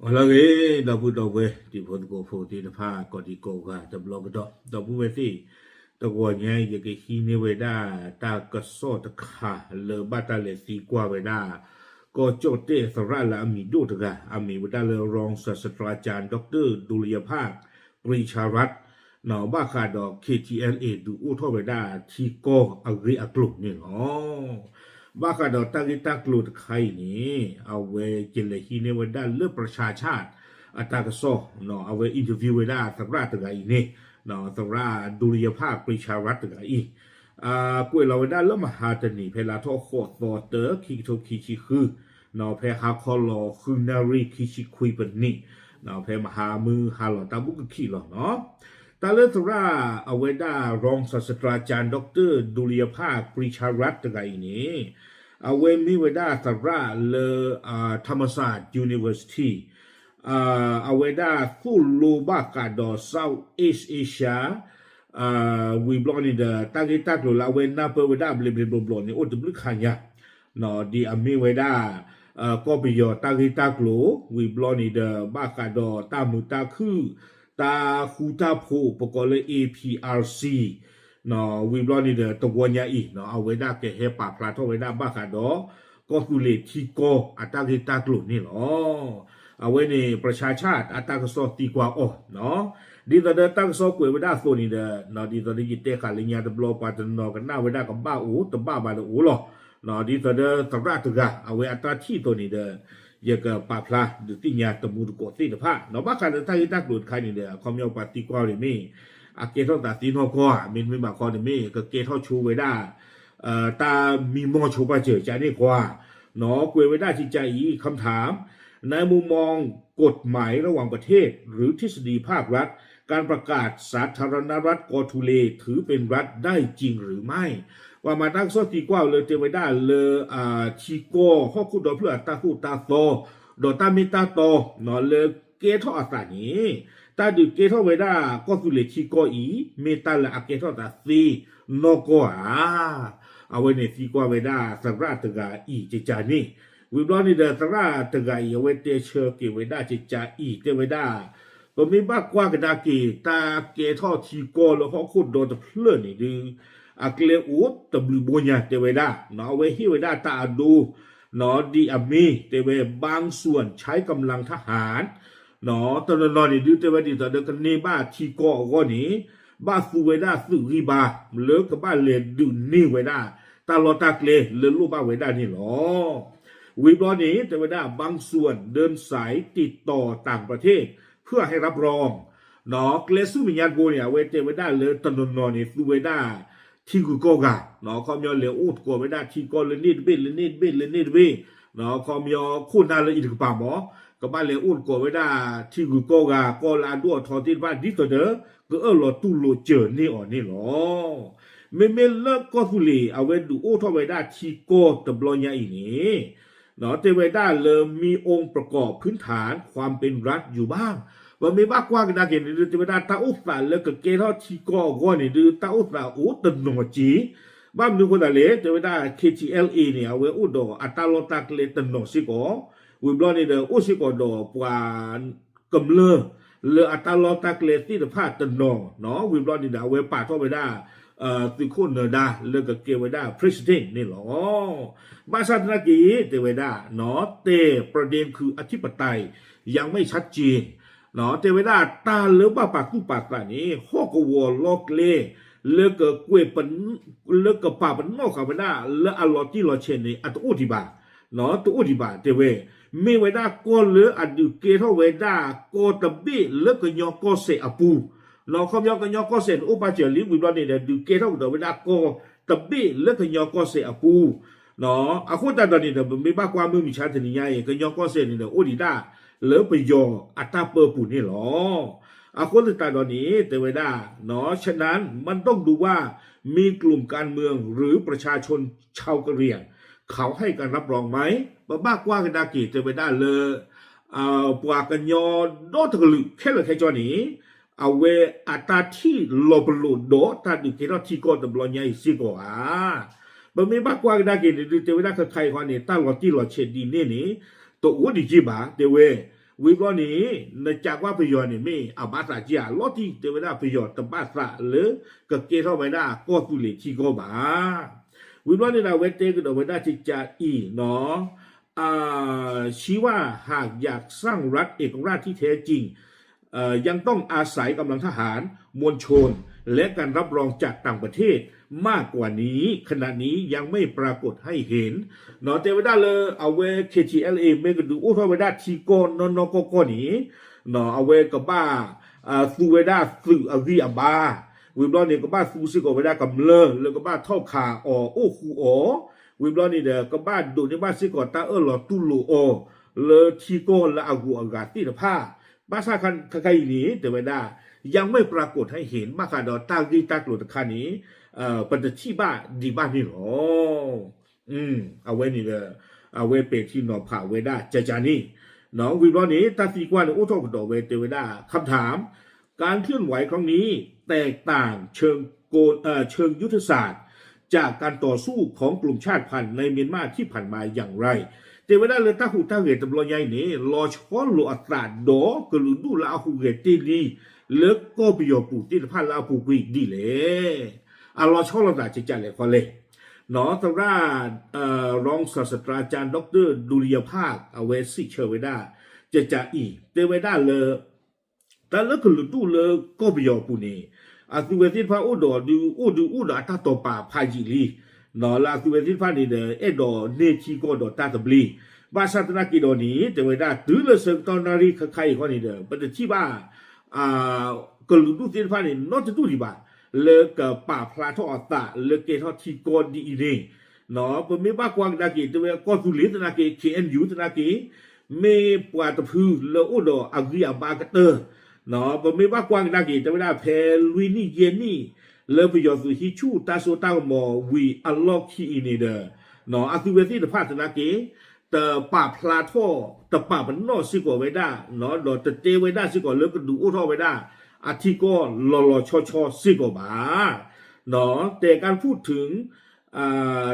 အိၣ်လၢအဂ့ၤ ဒီပုၢ်ဒီဝဲၢ် တံၤဖိသကိးဖိသ့ၣ်တဖၣ် ကိးဒံကိးဂၤတဘျီကဒီး ဒီပုၢ်ဝဲၢ်သ့ၣ်, တဂီၤညါအံၤ ယကဟံးန့ၢ်ဝဲဒၣ် တၢ်ကစီၣ်တခါလၢဘၣ်တၢ်လဲၤသံကွၢ်ဝဲဒၣ် ကီၢ်ကၠီၣ်တဲၣ်သရၣ်လၢအမံၤဒိၣ်တဂၤ အမံၤဝဲဒၣ်လၢ รองศาสตราจารย์ ดอกเตอร์ ดุลยภาค ปรีชารัตน์ ဘၣ်ဃးဒီး K T L A ဒုးအိၣ်ထီၣ်ဝဲဒၣ်ထံကီၢ်အဂ့ၢ်အကျိၤန့ၣ်လီၤ. ဘၣ်ဃးဒီးတၢ်ဂ့ၢ်တၢ်ကျိၤတခါအံၤန့ၣ် အဝဲကလဲၤဟံးန့ၢ်ဝဲဒၣ်လၢ ประชาชาติ အတၢ်ကစီၣ် အဝဲ interview ဝဲဒၣ်သရၣ်တဂၤအံၤန့ၣ် သရၣ် ดุลยภาค ปรีชารัตน์ တဂၤအံၤ ကွဲးလီၤဝဲဒၣ်လၢမဟါတနံၤ ဖဲလါထီၣ်ဃိးသီတၢ ခံကထိခံဆံဃု ဖဲဟါခီလီၤဃုနၣ်ရံၣ်ခံဆံခွံပနံး ဖဲမဟါမုၢ်ဟါလီၤတၢ်ဘူၣ်ကခံးလီၤနီၤ. တၢ်လၢသရၣ်အဝဲဒၣ် รองศาสตราจารย์ ดอกเตอร์ ดุลยภาค ปรีชารัตน์ တဂၤအံၤန့ၣ် အဝဲမ့ၢ်ဝဲဒၣ်သရၣ်လၢ ธรรมศาสตร์ University အဝဲဒၣ်သိၣ်လိဘၣ်ဃးဒီး Southeast Asia ဝံၤဘျီန့ၣ်ဒီး တၢ်ဂ့ၢ်တၢ်ကျိၤလၢအဝဲနၢ်ပၢၢ်ဝဲဒၣ်အဘျ့ဘျ့ဘျီဘျီန့ၣ် အိၣ်တဘျုးခါညါ ဒ်အမ့ၢ်ဝဲဒၣ် ကီၢ်ပယီၤတၢ်ဂ့ၢ်တၢ်ကျိၤ ဝံၤဘျီန့ၣ်ဒီး ဘၣ်ဃးဒီးတၢ်မုာ်တၢ်ခုၣ် တၢ်ဃူတၢ်ဖိး ပကိးလၢ A P R C ဝံၤဘျီန့ၣ်ဒီး တဂီၤညါအံၤ အဝဲဒၣ်ကဟဲပာ်ဖျါထီၣ်ဝဲဒၣ်ဘၣ်ဃးဒီး ကီၢ်သူလ့ၤထံကီၢ်အတၢ်ဂ့ၢ်တၢ်ကျိၤန့ၣ်လီၤ. အဝဲန့ၣ် ประชาชาติ အတၢ်ကစီၣ်သံကွၢ်အီၤ ဒ်သိးဒီးတၢ်ကစီၣ်ကွဲးဝဲဒၣ်အသိးန့ၣ်ဒီး ဒ်သိးဒီးယတဲဃာ်လၢညါတဘျီ ပှၤတနီၤကနၣ်ဝဲဒၣ်ကဘၣ်အိၣ်တဘၣ်ဘၣ်ဒီးအိၣ်လီၤ. ဒ်သိးဒီးသရၣ်တဂၤ အဝဲအတၢ်ထံၣ်အသိးန့ၣ်ဒီး ယကပာ်ဖျါဒုးသ့ၣ်ညါတမူတကိးသ့ၣ်တဖၣ် ဘၣ်ဃးဒီးတၢ်ဂ့ၢ်တၢ်ကျိၤတခါန့ၣ်ဒီး အခီပညီပှၤသံကွၢ်န့ၣ်မ့ၢ် အကဲထီၣ်သးသ့နီၢ်ကီၢ်ဧါ မ့တမ့ၢ်ဘၣ်ခီန့ၣ်မ့ၢ် ကကဲထီၣ်ဆိဝဲဒၣ် တၢ်မံမီၢ်ဆိပာ်စၢၤကန့ၣ်ကွၢ် ကွဲးဝဲဒၣ်ကကါအံၤ คำถาม ในมุมมองกฎหมายระหว่างประเทศหรือทฤษฎีภาครัฐ การประกาศสาธารณรัฐกอทูเลถือเป็นรัฐได้จริงหรือไม่ ပှၤမၤတၢ်ကစီၣ်သံကွၢ်အီၤလၢတဲဝဲဒၣ်လၢ ထံကီၢ်ဟီၣ်ခိၣ်ဒီဖျၢၣ်အတၢ်သိၣ်တၢ်သီ ဒီးတၢ်မ့ၢ်တၢ်တီ လၢကဲထီၣ်အသးန့ၣ် တၢ်ဒုးကဲထီၣ်ဝဲဒၣ်ကီၢ်သူလ့ၤထံကီၢ်အံၤ မ့ၢ်တၢ်လၢအကဲထီၣ်သးသ့နီၢ်ကီၢ်ဧါ အဝဲန့ၣ်သံကွၢ်ဝဲဒၣ်သရၣ်တဂၤအံၤကကါန့ၣ် ဝံၤဘျီန့ၣ်ဒီးသရၣ်တဂၤအံၤ အဝဲတဲဆၢက့ၤဝဲဒၣ်ကကါအံၤ တဲဝဲဒၣ် ပမ့ၢ်ဘၣ်ကွၢ်ကဒါက့ၤ တၢ်ကဲထီၣ်ထံကီၢ်လၢဟီၣ်ခိၣ်ဒီတဖျၢၣ်န့ၣ်ဒုး အကျဲအိၣ်တဘျုးဘိညါတဲဝဲဒၣ် အဝဲဟ့ၣ်ဝဲဒၣ်တၢ်အဒိ ဒ်အမ့ၢ်တဲဝဲ บางส่วนใช้กำลังทหาร တနီၤနီၤန့ၣ်ဒုးတဲဝဲဒ်သိးဒီးကန့ၢ်ဘၣ်ထံကီၢ်အဂီၢ်န့ၣ် ဘၣ်သူဝဲဒၣ်သုးဂံၢ်ဘါ လၢကဘၣ်လဲၤဒုးန့ၢ်ဝဲဒၣ် တၢ်လီၢ်တၢ်ကျဲလၢလိၣ်ဘၣ်ဝဲဒၣ်န့ၣ်လီၤ. ဝံၤဘျီန့ၣ် တဲဝဲဒၣ် บางส่วนเดินสายติดต่อต่างประเทศ เพื่อให้รับรอง ကျဲဆူမဲာ်ညါတဘိန့ၣ် အဝဲတဲဝဲဒၣ်လၢတနီၤနီၤန့ၣ် သူဝဲဒၣ် ထံဂုၤကီၢ်ဂၤ ခီပညီလဲၤအိၣ်သကိးဝဲဒၣ်ထံကီၢ်လၢန့ၣ်တဘ့ၣ်လၢန့ၣ်တဘ့ၣ်လၢန့ၣ်တဘ့ၣ် ခီပညီခိၣ်နၢ်လၢအံၤတကပၤမး ကဘၣ်လဲၤအိၣ်သကိးဝဲဒၣ်ထံဂုၤကီၢ်ဂၤ ကီၢ်လၢအဒိၣ်အထီသ့ၣ်တဖၣ် ဒ်သိးဒီး ကအၢၣ်လီၤတူၢ်လိာ်စၢၤန့ၢ်အီၤန့ၣ်လီၤ. မ့မ့ၢ်လၢကီၢ်သူလ့ၤ အဝဲဒုးအိၣ်ထီၣ်ဝဲဒၣ်ထံကီၢ်တဘျီညါအံၤန့ၣ် တဲဝဲဒၣ်လၢ มีองค์ประกอบพื้นฐานความเป็นรัฐอยู่บ้าง ပမ့ၢ်ဘၣ်ကွၢ်ကဒါက့ၤန့ၣ်ဒုး တဲဝဲဒၣ်တၢ်အိၣ်သးလၢကကဲထီၣ်ထံကီၢ်အဂီၢ်န့ၣ်ဒုး တၢ်အိၣ်သးအိၣ်တနီၤစ့ ဘၣ်မနုၤအဃိသတးလဲၣ် တဲဝဲဒၣ် K T L A န့ၣ် အဝဲအိၣ်ဒီးအတၢ်လီၢ်တၢ်ကျဲတနီၤစ့ၢ်ကီး ဝံၤဘျီန့ၣ်ဒီး အိၣ်စ့ၢ်ကီးဒီးပှၤ ကမျၢၢ်လၢအတၢ်လီၢ်တၢ်ကျဲသ့ၣ်တဖၣ်တနီၤ ဝံၤဘျီန့ၣ်ဒီး အဝဲပာ်ထီၣ်ဝဲဒၣ် သုးခိၣ်နၢၤဒါလၢကကဲဝဲဒၣ် president န့ၣ်လီၤ. ဘၣ်ဆၣ်သနာ်က့ တဲဝဲဒၣ် แต่ประเด็นคืออธิปไตยยังไม่ชัดเจน တဲဝဲဒၣ်တၢ်လၢဘၣ်ပာ်သူၣ်ပာ်သးန့ၣ် ဟီၣ်ကဝီၤလီၢ်ကျဲ လၢကကွဲး လၢကပာ်ပနီၣ်ဃာ်ဝဲဒၣ် လၢအလီၤတံၢ်လီၤဆဲးန့ၣ် အတအိၣ်ဒံးဘၣ် တအိၣ်ဒံးဘၣ် တဲဝဲ မ့ၢ်ဝဲဒၣ်ကီၢ်လၢအဒုးကဲထီၣ်ဝဲဒၣ်ကီၢ်တဘ့ၣ်လၢကညီကီၢ်စဲၣ်အပူၤ ခီပညီကညီကီၢ်စဲၣ်န့ၣ်အိၣ်ပာ်စၢၤလံ ဝံၤဘျီန့ၣ်ဒီး ဒုးကဲထီၣ်ကဒီးဝဲဒၣ်ကီၢ်တဘ့ၣ်လၢကညီကီၢ်စဲၣ်အပူၤ အဃိသတးဒီးန့ၣ်ဒီး ပမ့ၢ်ဘၣ်ကွၢ်မုၢ်မဆါတနံၤညါအံၤ ကညီကီၢ်စဲၣ်န့ၣ်ဒီး အိၣ်ဒံးဒၣ်လၢပယီၤအတၢ်ပၢပူၤန့ၣ်လီၤ. အဃိသတးဒီးန့ၣ် တဲဝဲဒၣ် ฉะนั้นมันต้องดูว่ามีกลุ่มการเมืองหรือประชาชนชาวกะเหรี่ยง เขาให้การรับรองไหม ပဘၣ်ကွၢ်ကဒါက့ၤ တဲဝဲဒၣ်လၢ ပှၤကညီဒီတကလုာ်ခဲလၢာ်ခဲဆ့န့ၣ် အဝဲအတၢ်ထံၣ်လီၤပလိာ်ဒီးတၢ်ဒုးကဲထီၣ်ထံကီၢ်တဘျီညါအံၤစ့ၢ်ကီးဧါ. ပမ့ၢ်ဘၣ်ကွၢ်ကဒါက့ၤန့ၣ်ဒုး တဲဝဲဒၣ်ခဲခါအံၤဃီန့ၣ် တၢ်လီၤတံၢ်လီၤဆဲးဒ်န့ၣ်န့ၣ် တအိၣ်ဒံးက့ၤဘၣ် တဲဝဲ ဝံၤဘျီန့ၣ် နကးကွၢ်ပယီၤန့ၣ် မ့ၢ်အဘၣ်သးက့ဧါ လီၤတံၢ် တဲဝဲဒၣ်ပယီၤတဘၣ်သးလၢကကဲထီၣ်ဝဲဒၣ်ကီၢ်သူလ့ၤထံကီၢ်ဘၣ်. ဝံၤဘျီန့ၣ်ဒီး အဝဲတဲကဒီးဝဲဒၣ်ကကးအံၤနီၤ อาชีวะหากอยากสร้างรัฐเอกราชที่แท้จริง เอ่อ ยังต้องอาศัยกำลังทหาร มวลชน และการรับรองจากต่างประเทศมากกว่านี้ ขณะนี้ยังไม่ปรากฏให้เห็น နီၤ တဲဝဲဒၣ်လၢအဝဲ เคทีแอลเอ မ့ၢ်ကဒုးအိၣ်ထီၣ်ဝဲဒၣ်ထံကီၢ်နီၢ်နီၢ်ကီၢ်ကီၢ်န့ၣ် နီၤ အဝဲကဘၣ် သူဝဲဒၣ်သုးအဂံၢ်အဘါ ဝံၤဘျီန့ၣ် ကဘၣ်သူစ့ၢ်ကီးဝဲဒၣ်ကမျၢၢ်လၢကဘၣ်ထီၣ်ခးအီၤအိၣ်ဃူအီၤ ဝံၤဘျီန့ၣ်ဒီး ကဘၣ်ဒိးန့ၢ်ဘၣ်စ့ၢ်ကီးတၢ်အၢၣ်လီၤတူၢ်လိာ်အီၤ လၢထံကီၢ်လၢအဂုၤအဂၤသ့ၣ်တဖၣ် ဘၣ်ဆၣ်ခါခါအံၤန့ၣ် တဲဝဲဒၣ် ยังไม่ปรากฏให้เห็น ဘၣ်ဃးဒီးတၢ်ဂ့ၢ်တၢ်ကျိၤတခါန့ၣ် ပတထံၣ်ဘၣ်ဒံးဘၣ်န့ၣ်လီၤ. အဝဲန့ၣ်ဒီး အဝဲပဲာ်ထံနီၤဖးဝဲဒၣ်ကကးန့ၣ် ဝံၤဘျီန့ၣ် တၢ်သံကွၢ်န့ၣ်အိၣ်ထီၣ်ကဒီးဝဲတဲဝဲဒၣ် คำถาม การเคลื่อนไหวครั้งนี้แตกต่างเชิงกลเอ่อเชิงยุทธศาสตร์จากการต่อสู้ของกลุ่มชาติพันธุ์ในเมียนมาที่ผ่านมาอย่างไร တဲဝဲဒၣ်လၢတၢ်ဟူးတၢ်ဂဲၤတဘျီညါအံၤန့ၣ် လီၤဆီလိာ်အသးဒီးကလုာ်ဒူၣ်လၢအဟူးဂဲၤတ့ၢ်လံ လၢကီၢ်ပယီၤပူၤသ့ၣ်တဖၣ်လၢအပူၤကွံာ်ဒ်လဲၣ်. အလီၤဆီလိာ်သးကကးလဲၣ်ခီလဲၣ် နီၤ သရၣ် รองศาสตราจารย์ ดอกเตอร์ ดุลยภาค အဝဲစံးဆၢဝဲဒၣ် ကကးအံၤ တဲဝဲဒၣ်လၢ တၢ်လၢကလုာ်ဒူၣ်လၢကီၢ်ပယီၤအပူၤန့ၣ် အသုဝဲသ့ၣ်တဖၣ်အိၣ်ဒီးဒုးအိၣ်ဒုးအိၣ်ဒီးအတၢ်တိာ်ပာ်ဖးယံာ်လံ လၢအသုဝဲသ့ၣ်တဖၣ်န့ၣ်ဒီး အဲၣ်ဒိးန့ၢ်ထံကီၢ်ဒီးတၢ်သဘျ့ ဘၣ်ဆၣ်သနာ်က့ဒီးန့ၣ် တဲဝဲဒၣ်တုၤလၢဆၢကတီၢ်နၣ်ရံၣ်ခါခါအံၤခီန့ၣ်ဒီး ပတထံၣ်ဘၣ် ကလုာ်ဒူၣ်သ့ၣ်တဖၣ်န့ၣ် နီတဒူၣ်ဒံးဘၣ် လၢကပာ်ဖျါထီၣ်အသးလၢကဲထီၣ်ထံကီၢ်ဒ်အံၤန့ၣ် ပမ့ၢ်ဘၣ်ကွၢ်ကဒါက့ၤ တဲဝဲကီၢ်သူလ့ၤသနာ်က့ KNU သနာ်က့ မ့ၢ်ပှၤတဖုလၢအိၣ်ဒီးအဂံၢ်အဘါကတၢၢ် ပမ့ၢ်ဘၣ်ကွၢ်ကဒါက့ၤ တဲဝဲဒၣ်ဖဲလွံၢ်နံၣ်ယဲၢ်နံၣ် လၢပယီၤသုးဟံးဆူၣ်တၢ်စိတၢ်ကမီၤဝံၤအလီၢ်ခံအံၤန့ၣ်ဒီး အသုဝဲသ့ၣ်တဖၣ်သနာ်က့ တပာ်ဖျါထီၣ် တပာ်ပနီၣ်စ့ၢ်ကီးဝဲဒၣ် ဒီးတတဲဝဲဒၣ်စ့ၢ်ကီးလၢကဒုးအိၣ်ထီၣ်ဝဲဒၣ် အထံကီၢ်လီၤလီၤဆီဆီစ့ၢ်ကီးဘၣ် แต่การพูดถึง อ่า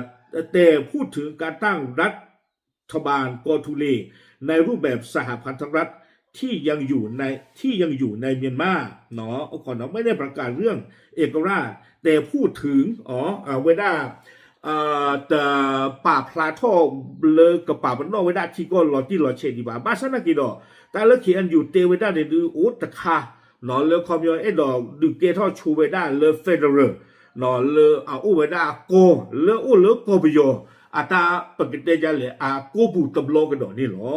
แต่พูดถึงการตั้งรัฐบาลกอทูเลในรูปแบบสหพันธรัฐที่ยังอยู่ในที่ยังอยู่ในเมียนมาเนาะ ไม่ได้ประกาศเรื่องเอกราช แต่พูดถึง อ๋อ อ่า ဝဲဒၣ် တပာ်ဖျါထီၣ်လၢကပာ်ပနီၣ်ဝဲဒၣ်ထံကီၢ်လီၤတံၢ်လီၤဆဲးဒံးဘၣ် ဘၣ်ဆၣ်သနာ်က့ဒီး တၢ်လၢ KNU တဲဝဲဒၣ်န့ၣ်ဒုးအိၣ်တခါ လၢခီပညီအဲၣ်ဒိးဒုးကဲထီၣ်ဆိဝဲဒၣ်လၢ federal လၢအအိၣ်ဝဲဒၣ်အကီၢ် လၢအိၣ်လၢကီၢ်ပယီၤ အတၢ်ပကတဲဒ်လဲၣ် အကီၢ်ပူၤတဘျီကဒီးန့ၣ်လီ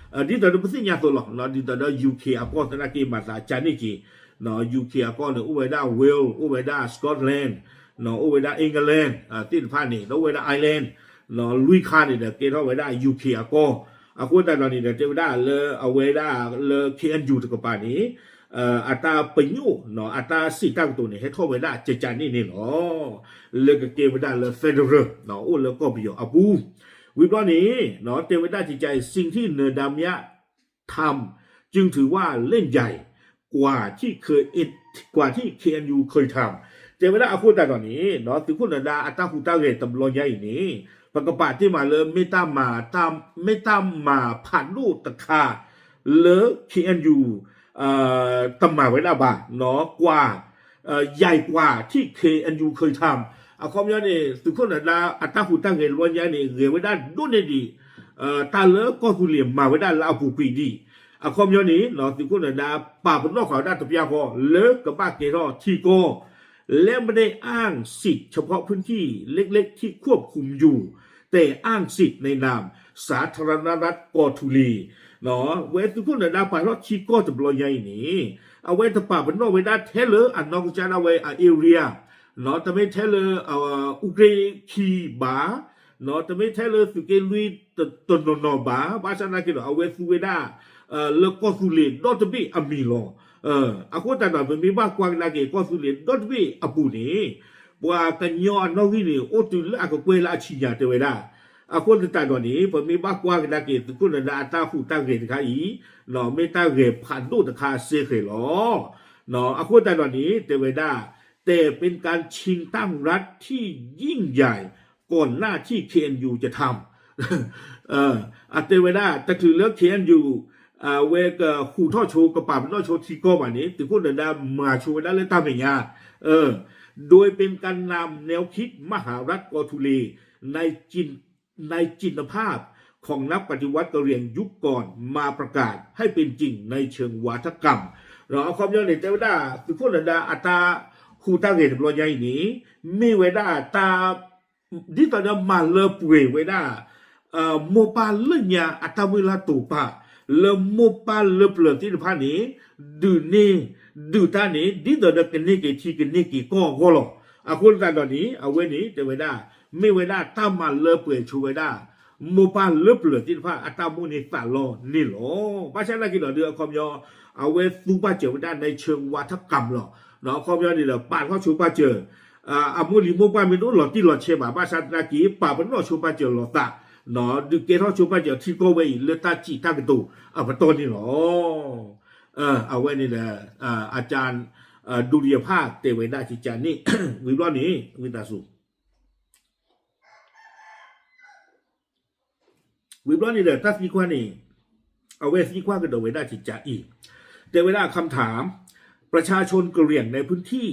ၤ. ဒ်သိးဒီးပသ့ၣ်ညါအသိးလီၤ ဒ်သိးဒီး UK အကီၢ်သနာ်က့မၤသးကန့ၢ်က့ၤ UK အကီၢ်န့ၣ် အိၣ်ဝဲဒၣ် Wales အိၣ်ဝဲဒၣ် Scotland အိၣ်ဝဲဒၣ် England သ့ၣ်တဖၣ်န့ၣ် ဒီးအိၣ်ဝဲဒၣ် Ireland လွံၢ်ခါန့ၣ်ဒီး ကဲထီၣ်ဝဲဒၣ် UK အကီၢ် အဃိသတးဒီးန့ၣ်ဒီး တဲဝဲဒၣ်လၢအဝဲဒၣ်လၢ KNU တကပၤန့ၣ် အတၢ်ပညိၣ် အတၢ်စံးတၢ်ကတိၤန့ၣ် ဟဲထီၣ်ဝဲဒၣ်ကကးန့ၣ်န့ၣ်လီၤ. လၢကကဲဝဲဒၣ်လၢ federal အိၣ်လၢကီၢ်ပယီၤအပူၤ ဝံၤဘျီန့ၣ် တဲဝဲဒၣ်ကကး สิ่งที่เหนือดำยะทำจึงถือว่าเล่นใหญ่กว่าที่เคย กว่าที่ เคเอ็นยู เคยทำ တဲဝဲဒၣ်အဃိသတးဒီးန့ၣ် သုးခိၣ်နၢၤဒါအတၢ်ဟူးတၢ်ဂဲၤတဘျီညါအံၤန့ၣ် ပကပာ်တ့ၢ်မးလၢ မ့ၢ်တၢ်မၤ မ့ၢ်တၢ်မၤဖးဒိၣ်တခါ လၢ KNU တမၤဝဲဒၣ်ဘၣ် ကွၢ် ใหญ่กว่าที่ เคเอ็นยู เคยทำ အခီပညီန့ၣ် သုးခိၣ်နၢၤဒါအတၢ်ဟူးတၢ်ဂဲၤတဘျီညါန့ၣ် ဂဲၤဝဲဒၣ်ဒိၣ်န့ၢ်ဒံး တၢ်လၢကီၢ်သူလ့ၤမၤဝဲဒၣ်လၢအပူၤကွံာ်ဒံး အခီပညီန့ၣ် သုးခိၣ်နၢၤဒါပာ်ပနီၣ်ဃာ်ဝဲဒၣ်တပျၢ်ဃီ လၢကဘၣ်ကဲထီၣ်ထံကီၢ် และไม่ได้อ้างสิทธิ์เฉพาะพื้นที่เล็กๆที่ควบคุมอยู่ แต่อ้างสิทธิ์ในนามสาธารณรัฐกอทูเล ဝဲသုးခိၣ်နၢၤဒါပာ်ထီၣ်ထံကီၢ်တဘျီညါအံၤန့ၣ် အဝဲတပာ်ပနီၣ်ဝဲဒၣ်ထဲလၢအနီၢ်ကစၢ်ဒၣ်ဝဲအ area တမ့ၢ်ထဲလၢ အူးကြ့ၢ်ခံဘၣ် တမ့ၢ်ထဲလၢသုးက့လွံၢ်တနီၤနီၤဘၣ် ဘၣ်ဆၣ်သနာ်က့ဒီး အဝဲသူဝဲဒၣ် လၢကီၢ်သူလ့ၤဒီတဘ့ၣ်အမံၤလီၤ. အဃိသတးဒီး ပမ့ၢ်ဘၣ်ကွၢ်ကဒါက့ၤ ကီၢ်သူလ့ၤဒီတဘ့ၣ်အပူၤန့ၣ် ပှၤကညီအနီၣ်ဂံၢ်န့ၣ် အိၣ်တုၤလၢအကကွဲၢ်လၢအဆံညါတဲဝဲဒၣ်. အဃိသတးဒီးန့ၣ် ပမ့ၢ်ဘၣ်ကွၢ်ကဒါက့ၤ သုးခိၣ်နၢၤဒါအတၢ်ဟူးတၢ်ဂဲၤတခါအံၤ မ့ၢ်တၢ်ဂဲၤဖးဒိၣ်တခါစ့ၢ်ကီးလီၤ. အဃိသတးဒီးန့ၣ် တဲဝဲဒၣ် แต่เป็นการชิงตั้งรัฐที่ยิ่งใหญ่ก่อนหน้าที่ เคเอ็นยู จะทำ အတဲဝဲဒၣ် တချုးလၢ เคเอ็นยู အဝဲကဃူးထီၣ်ဆိ ကပာ်ပနီၣ်ဆိထံကီၢ်ဘၣ်န့ၣ် သုးခိၣ်နၢၤဒါမၤဆိဝဲဒၣ်လၢတၢ်မဲာ်ညါ เออ โดยเป็นการนำแนวคิดมหารัฐกอทูเล ในจิน ในจินตภาพของนักปฏิวัติกะเหรี่ยงยุคก่อนมาประกาศให้เป็นจริงในเชิงวาทกรรม အခီပညီန့ၣ် တဲဝဲဒၣ် သုးခိၣ်နၢၤဒါအတၢ်ဟူးတၢ်ဂဲၤတဘျီညါအံၤန့ၣ် မ့ၢ်ဝဲဒၣ်တၢ် ဒ်သိးဒီးမၤလၢပှဲၤဝဲဒၣ် မိၢ်ပၢ်လၢညါအတၢ်မုၢ်လၢ်တိာ်ပာ် လၢမိၢ်ပၢ်လၢပျၢၤသ့ၣ်တဖၣ်န့ၣ် ဒုးန့ၢ် ဒုးတၢ်န့ၣ် ဒ်သိးဒီးကန့ၢ်က့ၤထံကန့ၢ်က့ၤကီၢ်အဂီၢ်လီၤ. အဃိသတးဒီးန့ၣ် အဝဲန့ၣ် တဲဝဲဒၣ် မ့ၢ်ဝဲဒၣ်တၢ်မၤလၢပှဲၤဆိဝဲဒၣ် မိၢ်ပၢ်လၢပျၢၤသ့ၣ်တဖၣ်အတၢ်မိၣ်န့ၢ်သးလီန့ၣ်လီၤ. ဘၣ်ဆၣ်သနာ်က့ဒီး ဒုးအခီပညီ အဝဲသူဘၣ်စၢၤဝဲဒၣ် ในเชิงวาทกรรม လီၤ. အခီပညီန့ၣ်ဒီး ပာ်ထီၣ်ဆိဘၣ်စၢၤ အမိၢ်လံၤမိၢ်ပှၢ်မ့ၢ်တအိၣ်လီၤတံၢ်လီၤဆဲးဘၣ် ဘၣ်ဆၣ်သနာ်က့ ပာ်ပနီၣ်ဆိဘၣ်စၢၤလီၤသး ဒုးကဲထီၣ်ဆိဘၣ်စၢၤထံကီၢ်ဝဲအံၤလၢတၢ်စံးတၢ်ကတိၤအပတီၢ်န့ၣ်လီၤ. အဝဲန့ၣ်ဒီး အကၠၣ် ဒူလံယဖၣ်တဲဝဲဒၣ်ကကၠၣ်န့ၣ် ဝံၤဘျီန့ၣ် ဝံသးစူၤ ဝံၤဘျီန့ၣ်ဒီး တၢ်သံကွၢ်န့ၣ် အဝဲသံကွၢ်ကဒီးဝဲဒၣ်ကကၠၣ်အံၤ တဲဝဲဒၣ် คำถาม ประชาชนกะเหรี่ยงในพื้นที่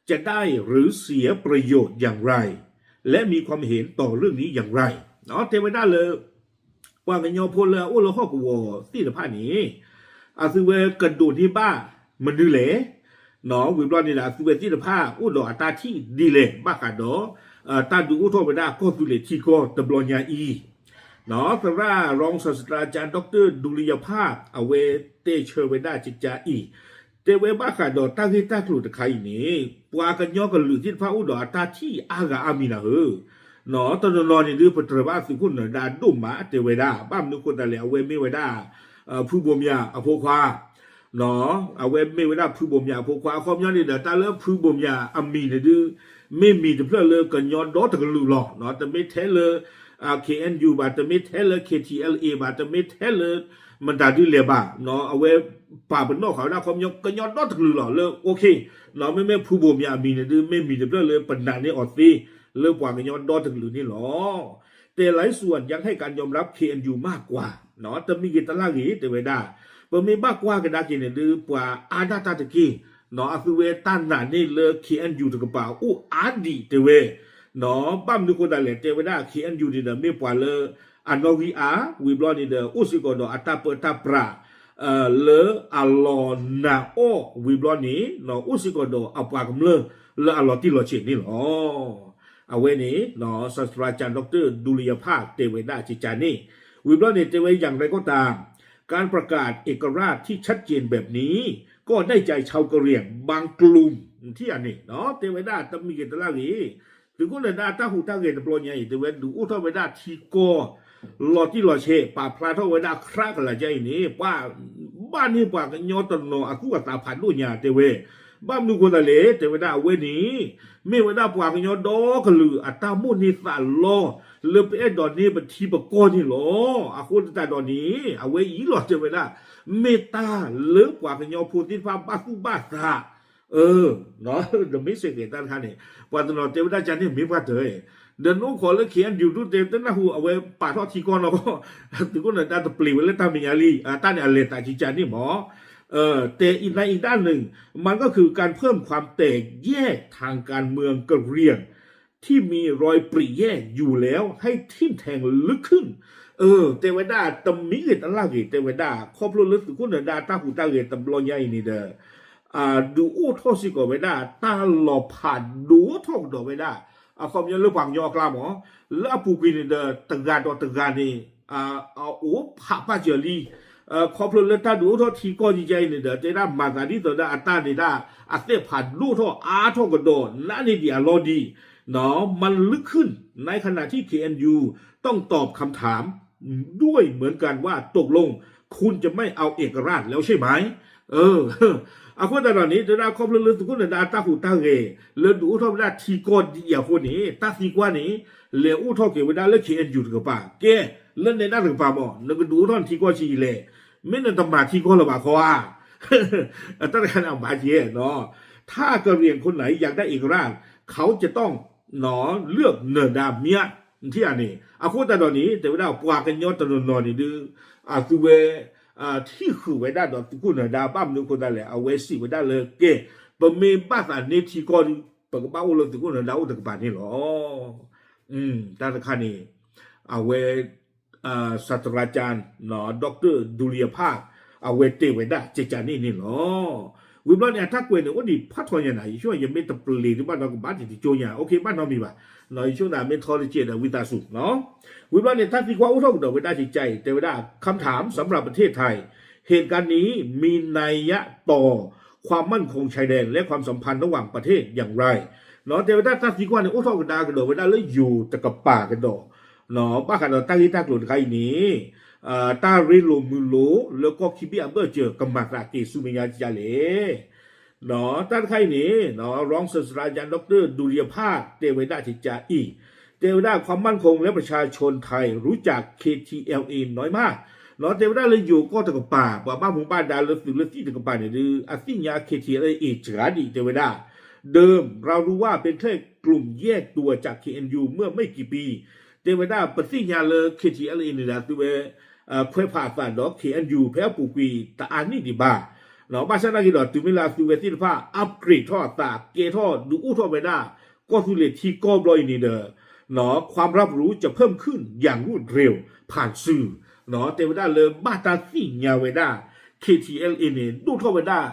จะได้หรือเสียประโยชน์อย่างไร และมีความเห็นต่อเรื่องนี้อย่างไร တဲဝဲဒၣ်လၢ ပှၤကညီဖိလၢအအိၣ်လၢဟီၣ်ကဝီၤသ့ၣ်တဖၣ်န့ၣ် အသုဝဲကဒိးန့ၢ်ဘၣ်မနုၤလဲၣ် ဝံၤဘျီန့ၣ်ဒီး အသုဝဲသ့ၣ်တဖၣ်အိၣ်ဒီးအတၢ်ထံၣ်ဒ်လဲၣ် ဘၣ်ဃးဒီး တၢ်ဒုးအိၣ်ထီၣ်ဝဲဒၣ်ကီၢ်သူလ့ၤထံကီၢ်တဘျီညါအံၤ သရၣ် รองศาสตราจารย์ ดอกเตอร์ ဒူလံယဖၣ် အဝဲတဲဆၢဝဲဒၣ်ကကၠၣ်အံၤ တဲဝဲဘၣ်ဃးဒီးတၢ်ဂ့ၢ်တၢ်ကျိၤတခါအံၤန့ၣ် ပှၤကညီကလုာ်သ့ၣ်တဖၣ်အိၣ်ဒီးအတၢ်ထံၣ်အါဂၤအါမံၤနၤဧၢ တနီၤနီၤန့ၣ်ဒုး ပတြၢၤဘၣ်သုးခိၣ်နၢၤဒါဒိၣ်မး တဲဝဲဒၣ် ဘၣ်မနုၤဃိသတးလဲၣ် အဝဲမ့ၢ်ဝဲဒၣ် ဖုဘိၣ်မၠးအဖိခွါ အဝဲမ့ၢ်ဝဲဒၣ်ဖုဘိၣ်မၠးအဖိခွါ အခီပညီန့ၣ်ဒီး တၢ်လၢဖုဘိၣ်မၠးအမံၤန့ၣ်ဒုး မ့ၢ်မံၤတဖျၢၣ်လၢကညီဒီတကလုာ်လီၤ. တမ့ၢ်ထဲလၢ KNU ဘၣ်, တမ့ၢ်ထဲလၢ KTLA ဘၣ်, တမ့ၢ်ထဲလၢ မတၤဒုလဲၣ်ဘၣ်, အဝဲပာ်ပနီၣ်ဃာ်ဝဲဒၣ် အခီပညီ ကညီဒီတကလုာ်လီၤ လၢ okay မ့မ့ၢ်ဖုဘိၣ်မၠးအမံၤန့ၣ်ဒုး မ့ၢ်မံၤတဖျၢၣ်လၢပနာ်န့ၢ်အီၤသ့ လၢပှၤကညီဒီတကလုာ်န့ၣ်လီၤ. တဲ ไลฟ์สด ยังให้การยอมรับ เคเอ็นยู มากกว่า တမံၤဂ့ၤတလၢ်ဂ့ၤ တဲဝဲဒၣ် ပမ့ၢ်ဘၣ်ကွၢ်ကဒါက့ၤန့ၣ်ဒုး ပှၤအါဒၣ်တၢ်တက့ၢ်, အသုဝဲတၢ်နာ်န့ၢ်လၢ KNU တကပၤအိၣ်အါဒံးတဲဝဲ, ဘၣ်မနုၤဃိသတးလဲၣ် တဲဝဲဒၣ် KNU န့ၣ်ဒီး မ့ၢ်ပှၤလၢအနီၣ်ဂံၢ်အါ ဝံၤဘျီန့ၣ်ဒီး အိၣ်စ့ၢ်ကီးဒီးအတၢ်ပၢတၢ်ပြး လၢအလီၤနာ်အီၣ်ဝံၤဘျီန့ၣ် အိၣ်စ့ၢ်ကီးဒီးအပှၤကမျၢၢ်လၢအလီၤတံၢ်လီၤဆဲးန့ၣ်လီၤ. အဝဲန့ၣ် ศาสตราจารย์ ดอกเตอร์ ဒူလံယဖၣ်တဲဝဲဒၣ်ကကၠၣ်န့ၣ်, ဝံၤဘျီန့ၣ် တဲဝဲ อย่างไรก็ตาม การประกาศเอกราชที่ชัดเจนแบบนี้ ก็ได้ใจชาวกะเหรี่ยงบางกลุ่ม ထံၣ်ဧါန့ၣ် တဲဝဲဒၣ်တမံၤဂ့ၤတလၢ်ဂ့ၤ သုးခိၣ်နၢၤဒါတၢ်ဟူးတၢ်ဂဲၤတဘျီညါအံၤ တဲဝဲဒုးအိၣ်ထီၣ်ဝဲဒၣ်ထံကီၢ် လီၤတံၢ်လီၤဆဲး ပာ်ဖျါထီၣ်ဝဲဒၣ် ခရးကလးကါအံၤန့ၣ် ပှၤ ဘၣ်န့ၢ်ပှၤကညီတနီၤအသူၣ်အသးဖးဒိၣ်ညါတဲဝဲ, ဘၣ်မနုၤဃိသတးလဲၣ် တဲဝဲဒၣ်အဝဲန့ၣ် မ့ၢ်ဝဲဒၣ်ပှၤကညီဒီကလုာ်အတၢ်မိၣ်န့ၢ်သးလီ လၢပအဲၣ်ဒိးန့ၢ်ပထံပကီၢ်န့ၣ်လီၤ. အဃိသတးဒီးန့ၣ် အဝဲအံၤလီၤတဲဝဲဒၣ် မ့ၢ်တၢ်လၢပှၤကညီဖိသ့ၣ်တဖၣ်ဘၣ်သူၣ်ဘၣ်သး ဒီးမ့ၢ်စ့ၢ်ကီးတၢ်တခါန့ၣ် ပှၤတနီၤတဲဝဲဒၣ်ကန့ၣ်မ့ၢ်ပှၤတၢၢ်, ဒီးနအိၣ်ခိးလၢ KNU ဒိၣ်တဲတနၢ်ဟူ အဝဲပာ်ထီၣ်ထံကီၢ်နီၢ်ကီၢ် သုးခိၣ်နၢၤဒါတပျံၤဝဲလၢတၢ်မဲာ်ညါလံ, တၢ်န့ၣ်အလဲၤသးကကၠၣ်န့ၣ်မး, တဲ อีกด้านหนึ่ง มันก็คือการเพิ่มความแตกแยกทางการเมืองกะเหรี่ยงที่มีรอยปริแยกอยู่แล้วให้ทิ่มแทงลึกขึ้น တဲဝဲဒၣ်တမံၤဂ့ၤတလၢ်ဂ့ၤ တဲဝဲဒၣ် ခီဖျိလၢသုးခိၣ်နၢၤဒါတၢ်ဟူးတၢ်ဂဲၤတဘျီညါအံၤန့ၣ်ဒီး ဒုးအိၣ်ထီၣ်စ့ၢ်ကီးဝဲဒၣ် တၢ်လီၤဖးဒိၣ်ထီၣ်ကဒီးဝဲဒၣ် အခီပညီလၢပှၤကညီအကျါမး, လၢအပူၤကွံာ်န့ၣ်ဒီး တဂၤဒီးတဂၤန့ၣ် အအိၣ်ဖးပာ်စၢၤလံ, ခီဖျိလၢတၢ်ဒုးအိၣ်ထီၣ်ထံကီၢ်ယဲအံၤန့ၣ်ဒီး တဲဒၣ်မၤသးဒ်သိးဒီးအတၢ်န့ၣ်ဒၣ် အသ့ၣ်ဖးဒိၣ်ထီၣ်အါထီၣ်ကဒီး နးန့ၢ်ဒံးအလီၢ်ဒံး มันลึกขึ้น ในขณะที่ เคเอ็นยู ต้องตอบคำถามด้วยเหมือนกันว่า ตกลง คุณจะไม่เอาเอกราชแล้วใช่ไหม အဃိသတးဒီးန့ၣ် တဲဒၣ်ခီဖျိလၢသုးခိၣ်နၢၤဒါအတၢ်ဟူးတၢ်ဂဲၤ လၢဒုးအိၣ်ထီၣ်ဝဲဒၣ်ထံကီၢ်ဒ်အံၤအဃိန့ၣ် တၢ်သံကွၢ်န့ၣ် လဲၤအိၣ်ထီၣ်က့ၤဝဲဒၣ်လၢ KNU တကပၤ, ကဲ လၢနဲဒၣ်တကပၤမး နကဒုးအိၣ်ထီၣ်နထံကီၢ်ဆံးလဲၣ်, မ့ၢ်နတမၤထံကီၢ်လၢၤဘၣ်ခီဧါ, တၢ်တခါန့ၣ်အဘၣ်ကဲ ถ้ากะเหรี่ยงคนไหนอยากได้เอกราช เขาจะต้อง เลือกเนอดาเมีย ထံၣ်ဧါန့ၣ် အဃိသတးဒီးန့ၣ် တဲဝဲဒၣ်ပှၤကညီတနီၤနီၤန့ၣ်ဒုး အသုဝဲ ထံၣ်ဃုာ်ဝဲဒၣ်ဒီးသုးခိၣ်နၢၤဒါ ဘၣ်မနုၤအဃိသတးလဲၣ် အဝဲစံးဝဲဒၣ်လၢကဲ ပမ့ၢ်ဘၣ်သးန့ၢ်ထံကီၢ်ဒီး ပကဘၣ်အိၣ်လၢသုးခိၣ်နၢၤဒါအိၣ်တကပၤန့ၣ်လီၤ. တၢ်တခါန့ၣ် အဝဲ ศาสตราจารย์ ดอกเตอร์ ดุลยภาค အဝဲတဲဝဲဒၣ်ကကန့ၣ်န့ၣ်လီၤ. ဝံၤဘျီန့ၣ် အတၢ်ကွဲးန့ၣ် အိၣ်ဒံးဖးထီညါနၤ ယဆိကမိၣ် ယမ့ၢ်တပျ့ၤဒံးဘၣ်နီၤ ကဘၣ်တံၤတကၠိညါ โอเค ဘၣ်နီတမံၤဘၣ် ယဆိကမိၣ် မ့ၢ်ထီတကဲးဒီးဝံသးစူၤ ဝံၤဘျီန့ၣ် တၢ်သံကွၢ်အိၣ်ထီၣ်ကဒီးဝဲဒၣ်ကကအံၤ တဲဝဲဒၣ် คำถามสำหรับประเทศไทย เหตุการณ์นี้มีนัยยะต่อความมั่นคงชายแดนและความสัมพันธ์ระหว่างประเทศอย่างไร တဲဝဲဒၣ်တၢ်သံကွၢ်န့ၣ် အိၣ်ထီၣ်ကဒါကဒီးဝဲဒၣ်လၢယိၤတကပၤကဒီး ဘၣ်ဃးဒီးတၢ်ဂ့ၢ်တၢ်ကျိၤတခါအံၤန့ၣ် တၢ်ရ့လိာ်မုာ်လိာ်လၢကီၢ်ခံဘ့ၣ်အဘၢၣ်စၢၤ ကမၤသးက့ၤဆူမဲာ်ညါကလဲၣ် တၢ်တခါအံၤန့ၣ် รองศาสตราจารย์ ดอกเตอร์ ดุลยภาค တဲဝဲဒၣ်ကကအံၤ တဲဝဲဒၣ် ความมั่นคงและประชาชนไทยรู้จัก เค ที แอล เอ น้อยมาก တဲဝဲဒၣ်လၢယိၤကီၢ်တကပၤ ပှၤဘၣ်မူဘၣ်ဒါလၢသုးလၢသံၣ်တကပၤန့ၣ်ဒီး အသ့ၣ်ညါ เค ที แอล เอ စှၤဒံး တဲဝဲဒၣ် เดิมเรารู้ว่าเป็นแค่กลุ่มแยกตัวจาก เค เอ็น ยู เมื่อไม่กี่ปี တဲဝဲဒၣ် ပသ့ၣ်ညါလၢ เค ที แอล เอ န့ၣ်ဒီး အသုဝဲ ခွဲးဖးအသးဒီး เค เอ็น ยู ဖဲအပူၤကွံာ်တအါနံၣ်ဒံးဘၣ် ဘၣ်ဆၣ်သနာ်က့ဒီး တုၤမ့ၢ်လၢအသုဝဲသ့ၣ်တဖၣ် upgrade ထီၣ်အသး ကဲထီၣ်ဒုးအိၣ်ထီၣ်ဝဲဒၣ် ကီၢ်သူလ့ၤထံကီၢ်ဘျီအံၤန့ၣ်ဒီး ความรับรู้จะเพิ่มขึ้นอย่างรวดเร็วผ่านสื่อ တဲဝဲဒၣ်လၢဘၣ်တၢ်သ့ၣ်ညါဝဲဒၣ် เค ที แอล เอ န့ၣ် ဒိၣ်ထီၣ်ဝဲဒၣ်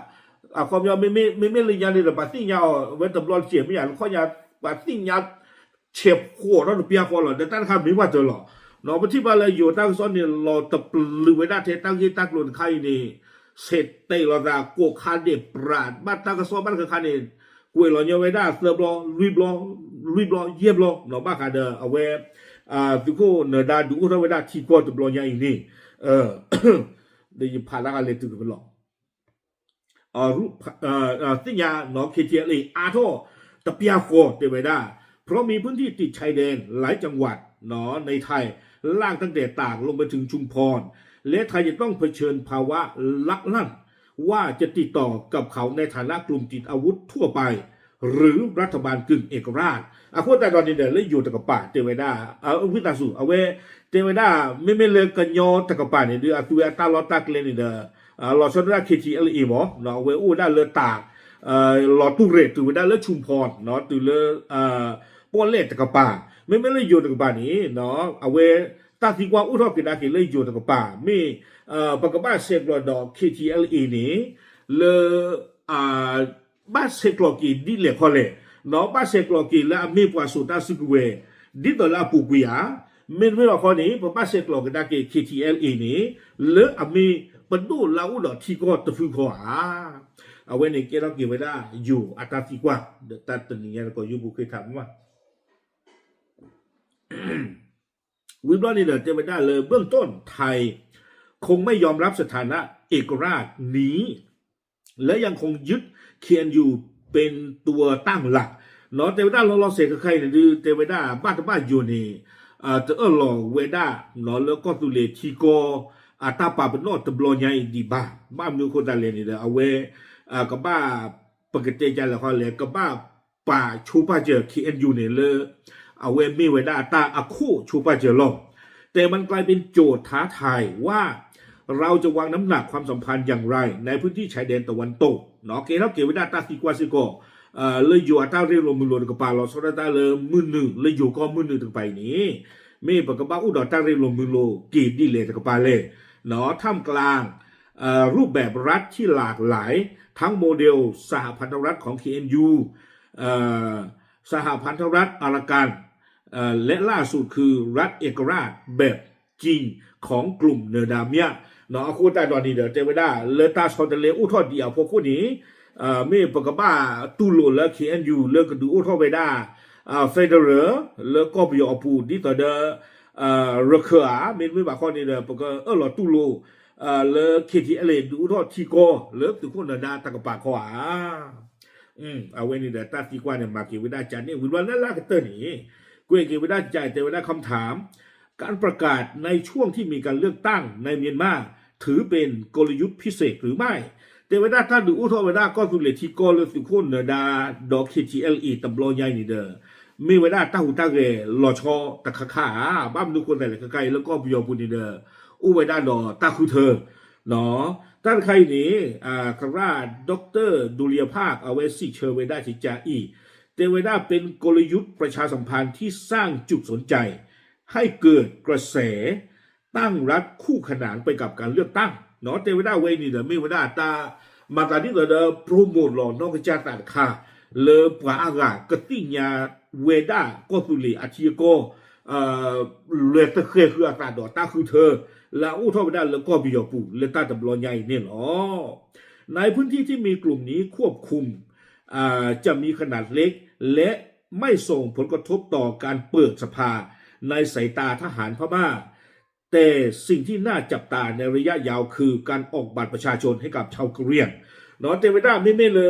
အခီပညီ မ့မ့ၢ်လၢညါန့ၣ်ဒီး ပှၤသ့ၣ်ညါအီၤဝဲတဘျီတစဲး မ့ၢ်ယၤလၢခီၣ်ညါ ပှၤသ့ၣ်ညါ ဆဲးဖှိၣ်ထီၣ်တပျၢ်ဃီလီၤ ဒီးတၢ်တခါမ့ၢ်ပှၤတၢၢ်လီၤ ပထံၣ်ဘၣ်လၢယိၤတၢ်ကစီၣ်န့ၣ် လီၤတပျုာ်ဝဲဒၣ်ထဲတၢ်ဂ့ၢ်တၢ်ကျိၤတခါအံၤန့ၣ် ဆဲးတဲာ်လီၤသး ကိးခါဒဲးပြး ဘၣ်တၢ်ကစီၣ်ဘၣ်တခါခါန့ၣ် ကွဲးလီၤညီဝဲဒၣ်သၢဘျီ လွံၢ်ဘျီ လွံၢ်ဘျီ ယဲၢ်ဘျီ ဘၣ်ဃးဒီးအဝဲ သုးခိၣ်နၢၤဒါဒုးအိၣ်ထီၣ်ဝဲဒၣ်ထံကီၢ်တဘျီညါအံၤန့ၣ် ဒီးယဖးတၢ်ကလဲၤတုၤကပလီၢ် သ့ၣ်ညါနီၤ เค ที แอล เอ အါထီၣ်တပျၢ်ဃီတဲဝဲဒၣ် เพราะมีพื้นที่ติดชายแดนหลายจังหวัด ในไทย ลากตั้งแต่ตากลงไปถึงชุมพร และไทยจะต้องเผชิญภาวะลักลั่น ว่าจะติดต่อกับเขาในฐานะกลุ่มติดอาวุธทั่วไป หรือรัฐบาลกึ่งเอกราช အဃိသတးဒီးန့ၣ်ဒီး လၢယိၤတကပၤတဲဝဲဒၣ် ဝံသးစူၤ အဝဲတဲဝဲဒၣ် မ့မ့ၢ်လၢကညီတကပၤန့ၣ်ဒီး အသုဝဲအတၢ်လီၢ်တၢ်ကျဲန့ၣ်ဒီး လီၤဆီဒၣ် เค ที แอล เอ မ့ၢ် အဝဲအိၣ်ဝဲဒၣ်လၢတၢ် လီၤတူၢ်ရဲၣ်တုၤဝဲဒၣ်လၢ ชุมพร တုၤလၢ ပီၣ်လဲၣ်တကပၤ မ့မ့ၢ်လၢယိၤတကပၤန့ၣ် အဝဲတၢ်သံကွၢ်အိၣ်ထီၣ်က့ၤဒၣ်က့ၤလၢယိၤတကပၤ မ့ၢ် ပကဘၣ်ဆဲးကျိးဒီး เค ที แอล เอ န့ၣ် လၢ ဘၣ်ဆဲးကျိးက့ၤဒ်လဲၣ်ခီလဲၣ်, ဘၣ်ဆဲးကျိးက့ၤလၢအမ့ၢ်ပှၤစိာ်တၢ်စုကဝဲၤ ဒ်သိးလၢအပူၤကွံာ်ဧါ, မ့တမ့ၢ်ဘၣ်ခီန့ၣ် ပဘၣ်ဆဲးကျိးကဒါက့ၤ เค ที แอล เอ န့ၣ် လၢအမ့ၢ်ပဒိၣ်လၢအအိၣ်ဒီးထံကီၢ်တဖုဃီဧါ. အဝဲန့ၣ်ကဲထီၣ်က့ၤဝဲဒၣ်ယိၤအတၢ်သံကွၢ် ဒီးတၢ်တနံၤညါတကိးယိၤပူၤဃ့ထးမး ဝံၤဘျီန့ၣ်ဒီး တဲဝဲဒၣ်လၢ เบื้องต้นไทยคงไม่ยอมรับสถานะเอกราชนี้ และยังคงยึด เค เอ็น ยู เป็นตัวตั้งหลัก တဲဝဲဒၣ်လီၤလီၤဆဲးခဲခါအံၤန့ၣ်ဒုး တဲဝဲဒၣ်ဘၣ်တဘၣ်ယိၤန့ၣ် တအၢၣ်လီၤဝဲဒၣ် လၢကီၢ်သူလ့ၤထံကီၢ် အတၢ်ပာ်ပနီၣ်တဘျီညါအံၤဒံးဘၣ်. ဘၣ်မနုၤအဃိသတးလဲၣ်န့ၣ်ဒီး အဝဲ ကဘၣ် ပကတဲကလဲၣ်ဃီလဲၣ် ကဘၣ် ပာ်ဆိပာ်စၢၤ เค เอ็น ยู န့ၣ်လၢ အဝဲမ့ၢ်ဝဲဒၣ်အတၢ်အခိၣ်ဆိပာ်စၢၤလီၤ. แต่มันกลายเป็นโจทย์ท้าทายว่า เราจะวางน้ำหนักความสัมพันธ์อย่างไรในพื้นที่ชายแดนตะวันตก ကဲထီၣ်က့ၤဝဲဒၣ်တၢ်သံကွၢ်စ့ၢ်ကီး လၢယိၤအတၢ်ရ့လိာ်မုာ်လိာ်တကပၤ လီၤဆီဒၣ်တၢ်လၢမုၢ်နုာ် လၢယိၤကီၢ်မုၢ်နုာ်တကပၤအံၤန့ၣ် မ့ၢ်ပကဘၣ်အိၣ်ဒီးတၢ်ရ့လိာ်မုာ်လိာ်က့ၤဒ်လဲၣ်တကပၤလဲၣ် ท่ามกลาง รูปแบบรัฐที่หลากหลาย ทั้งโมเดลสหพันธรัฐของ เค เอ็น ยู สหพันธรัฐอารากัน และล่าสุดคือรัฐเอกราชแบบจริงของกลุ่มเนอร์ดาเมีย အဃိသတးဒီးန့ၣ်ဒီး တဲဝဲဒၣ် လၢတၢ်ဆီတလဲအိၣ်ထီၣ်ဒံးအဖီခိၣ်န့ၣ် မ့ၢ်ပကဘၣ်တူၢ်လိာ်လၢ เค เอ็น ยู လၢကဒုးအိၣ်ထီၣ်ဝဲဒၣ် federal လၢကီၢ်ပယီၤအပူၤ ဒ်သိးဒီး ရခၢၣ်ဧါ မ့တမ့ၢ်ဘၣ်ခီန့ၣ်ဒီး ပကအၢၣ်လီၤတူၢ်လိာ် လၢ เค ที แอล เอ ဒုးအိၣ်ထီၣ်ထံကီၢ် လၢသုးခိၣ်နၢၤဒါတကပၤခီဧါ. အဝဲန့ၣ်ဒီးတၢ်သံကွၢ်န့ၣ် မၤက့ၤဝဲဒၣ်ကန့ၣ် ဝံၤဘျီလၢလၢကတၢၢ်န့ၣ် ကွဲးက့ၤဝဲဒၣ်က တဲဝဲဒၣ် คำถาม การประกาศในช่วงที่มีการเลือกตั้งในเมียนมาถือเป็นกลยุทธ์พิเศษหรือไม่ တဲဝဲဒၣ်တၢ်ဒုးအိၣ်ထီၣ်ဝဲဒၣ် ကီၢ်သူလ့ၤထံကီၢ်လၢသုးခိၣ်နၢၤဒါ ဒီး เค ที แอล เอ တဘျီညါအံၤန့ၣ်ဒီး မ့ၢ်ဝဲဒၣ်တၢ်ဟူးတၢ်ဂဲၤလီၤဆီတခါခါဧါ. ဘၣ်မနုၤအဃိသတးလဲၣ် ခဲခါအံၤလၢကီၢ်ပယီၤပူၤန့ၣ်ဒီး အိၣ်ဝဲဒၣ်ဒီးတၢ်ဃုထၢ တၢ်တခါအံၤန့ၣ် သရၣ် Doctor ဒူလံယဖၢၣ် အဝဲစံးဆၢဝဲဒၣ်ကကးအံၤ တဲဝဲဒၣ် เป็นกลยุทธ์ประชาสัมพันธ์ที่สร้างจุดสนใจ ให้เกิดกระแสตั้งรับคู่ขนานไปกับการเลือกตั้ง တဲဝဲဒၣ်ဝဲအံၤန့ၣ်ဒီး မ့ၢ်ဝဲဒၣ်တၢ်မၤသးဒ်သိးဒီး promote လီၤနီၢ်ကစၢ်သးတခါ လၢပှၤအါဂၤကသ့ၣ်ညါဝဲဒၣ်ကီၢ်သူလ့ၤအထံအကီၢ် လဲၤသဃဲၤဃုာ်အသးဒီးတၢ်ဃုထၢ လၢအအိၣ်ထီၣ်ဝဲဒၣ်လၢကီၢ်ပယီၤပူၤ လၢတၢ်တဘျီညါအံၤန့ၣ်လီၤ. ในพื้นที่ที่มีกลุ่มนี้ควบคุม จะมีขนาดเล็ก และไม่ส่งผลกระทบต่อการเปิดสภาในสายตาทหารพม่า แต่สิ่งที่น่าจับตาในระยะยาวคือการออกบัตรประชาชนให้กับชาวกะเหรี่ยง တဲဝဲဒၣ် မ့မ့ၢ်လၢ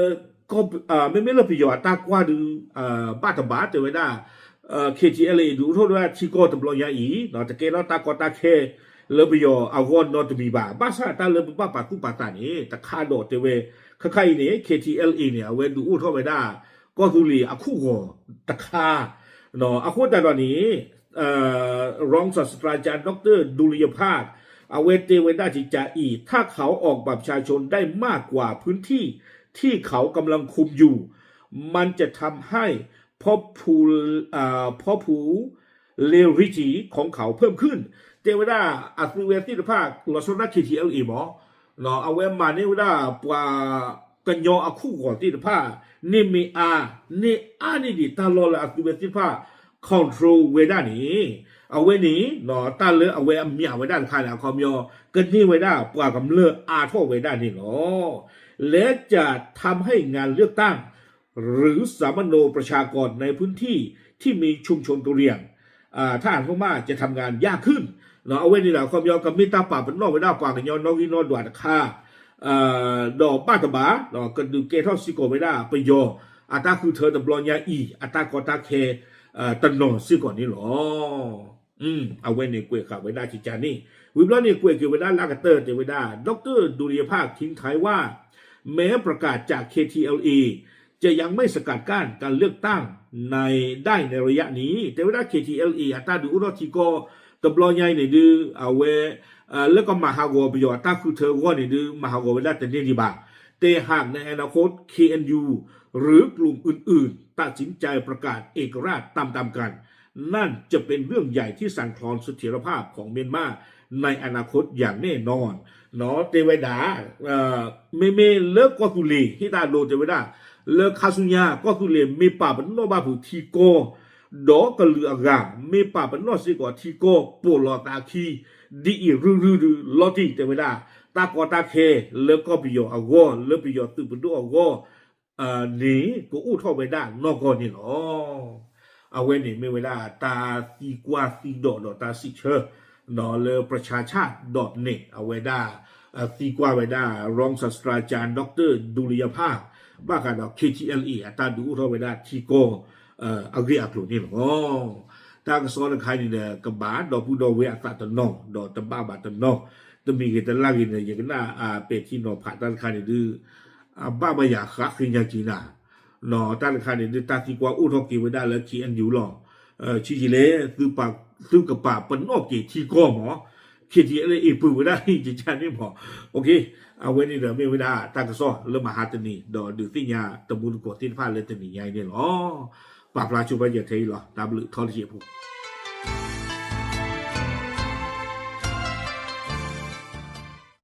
မ့မ့ၢ်လၢပယီၤအတၢ်ကွၢ်ဒုး ဘၣ်တဘၣ် တဲဝဲဒၣ် KTLA ဒုးအိၣ်ထီၣ်ဝဲဒၣ်ထံကီၢ်တဘျီညါအံၤ တကဲထီၣ်တၢ်ကီတၢ်ခဲလၢပယီၤအဂီၢ်နီတမံၤဘၣ်. ဘၣ်ဆၣ်တၢ်လၢပဘၣ်ပာ်သူၣ်ပာ်သးန့ၣ် တခါဒီးတဲဝဲ ခဲခါအံၤန့ၣ် KTLA န့ၣ် အဝဲဒုးအိၣ်ထီၣ်ဝဲဒၣ် ကီၢ်သူလ့ၤအခိၣ်ဂီၤတခါ အဃိသတးဒီးန့ၣ် รองศาสตราจารย์ ดอกเตอร์ ดุลยภาค အဝဲတဲဝဲဒၣ်ကကးအံၤ ถ้าเขาออกบัตรประชาชนได้มากกว่าพื้นที่ที่เขากำลังคุมอยู่ มันจะทำให้ popularity ของเขาเพิ่มขึ้น တဲဝဲဒၣ် အသုဝဲသ့ၣ်တဖၣ် လီၤဆီဒၣ် KTLA မး အဝဲမၤန့ၢ်ဝဲဒၣ်ပှၤကညီအခိၣ်ဂီၤသ့ၣ်တဖၣ် န့ၢ်မ့ၢ်အါ န့ၢ်အါန့ၢ်ဒံးတၢ်လီၢ်လၢအသုဝဲသ့ၣ်တဖၣ် control ဝဲဒၣ်န့ၣ် အဝဲန့ၣ် တၢ်လၢအဝဲအမၠးဝဲဒၣ်တခါန့ၣ် အခီပညီ ကန့ၢ်ဝဲဒၣ်ပှၤကမျၢၢ်အါထီၣ်ဝဲဒၣ်န့ၣ်လီၤ. และจะทำให้งานเลือกตั้ง หรือสัมมโนประชากรในพื้นที่ที่มีชุมชนกะเหรี่ยง ทหารพม่าจะทำงานยากขึ้น အဝဲန့ၣ်ဒီး အခီပညီ ကမ့ၢ်တၢ်ပာ်ပနီၣ်ဝဲဒၣ်ပှၤကညီနီၣ်ဂံၢ်နီၣ်ဒွးတခါ ဒီးဘၣ်တဘၣ် ကဒုးကဲထီၣ်စ့ၢ်ကီးဝဲဒၣ်ပယီၤအတၢ်ဃုထၢတဘျီညါအံၤ အတၢ်ကီတၢ်ခဲတနီၤစ့ၢ်ကီးန့ၣ်လီၤ. အဝဲန့ၣ်ကွဲးဃာ်ဝဲဒၣ်ကကးန့ၣ် ဝံၤဘျီန့ၣ်ကွဲးက့ၤဝဲဒၣ်လၢအကတၢၢ်တဲဝဲဒၣ် ดอกเตอร์ ดุลยภาค ทิ้งท้ายว่า แม้ประกาศจาก เคทีแอลเอ จะยังไม่สกัดกั้นการเลือกตั้งใน ได้ในระยะนี้ တဲဝဲဒၣ် เคทีแอลเอ အတၢ်ဒုးအိၣ်ထီၣ်ထံကီၢ်တဘျီညါအံၤန့ၣ်ဒုး အဝဲ လၢကမၤဟးဂီၤပယီၤအတၢ်ဃုထၢအဂီၢ်န့ၣ်ဒုး မၤဟးဂီၤဝဲဒၣ်တန့ၢ်ဒံးဘၣ်. แต่หากในอนาคต เคเอ็นยู หรือกลุ่มอื่นๆ ตัดสินใจประกาศเอกราชตามๆกัน นั่นจะเป็นเรื่องใหญ่ที่สั่นคลอนเสถียรภาพของเมียนมาในอนาคตอย่างแน่นอน တဲဝဲဒၣ် မ့မ့ၢ်လၢကီၢ်သူလ့ၤ ဟ့ၣ်တၢ်ဒိတဲဝဲဒၣ် လၢခါဆူညါ ကီၢ်သူလ့ၤမ့ၢ်ပာ်ပနီၣ်ဘၣ်ဖုးထံကီၢ် ဒီးကလုာ်အဂၤ မ့ၢ်ပာ်ပနီၣ်စ့ၢ်ကီးထံကီၢ်ပိာ်လီၤသးခံ ဒ်အံၤရုၢ်ရုၢ်ဒုး လီၤတံၢ်တဲဝဲဒၣ် တၢ်ကီတၢ်ခဲလၢကီၢ်ပယီၤအဂီၢ် လၢပယီၤသုးပဒိၣ်အဂီၢ် န့ၣ် ကအိၣ်ထီၣ်ဝဲဒၣ်နီၢ်ကီၢ်န့ၣ်လီၤ. အဝဲန့ၣ်မ့ၢ်ဝဲဒၣ်တၢ်သံကွၢ်သံဒိးဒီးတၢ်စံးဆၢ လၢ ประชาชาติ ဒိးန့ၣ် အဝဲဒၣ် သံကွၢ်ဝဲဒၣ် รองศาสตราจารย์ ดอกเตอร์ ดุลยภาค ဘၣ်ဃးဒီး เคทีแอลเอ အတၢ်ဒုးအိၣ်ထီၣ်ဝဲဒၣ်ထံကီၢ် အဂ့ၢ်အကျိၤန့ၣ်လီၤ. တၢ်ကစီၣ်တခါန့ၣ်ဒီး ကဘၣ်ဒီပုၢ်ဒီဝဲၢ်အသးတနီၤ ဒီးတဘၣ်ဘၣ်တနီၤ တမံၤဂ့ၤတလၢ်ဂ့ၤန့ၣ် ယကနၣ်ပဲာ်ထံနီၤဖးတၢ်တခါန့ၣ်ဒုး အဘၣ်ဘၣ်ယၤဃးဃ့ညါက့ၤနၤ တၢ်တခါန့ၣ်ဒုး တၢ်သံကွၢ်အိၣ်ထီၣ်က့ၤဝဲဒၣ်လၢ เคเอ็นยู လီၤ. ဆံးယံာ်လဲၣ် သုကပာ်ပနီၣ်က့ၤထံကီၢ်မး เคทีแอลเอ ပၢၢ်ဝဲဒၣ် ကကးန့ၣ်မး အဝဲန့ၣ်ဒီးမ့ၢ်ဝဲဒၣ်တၢ်ကစီၣ်လၢမဟါတနံၤ ဒီးဒုးသ့ၣ်ညါတမူတကိးသ့ၣ်တဖၣ်လၢတနံၤညါအံၤန့ၣ်လီၤ. ပာ်ဖျါဆိပာ်စၢၤထဲအံၤလီၤ. တၢ်ဘျုးထီတစဲးဖိ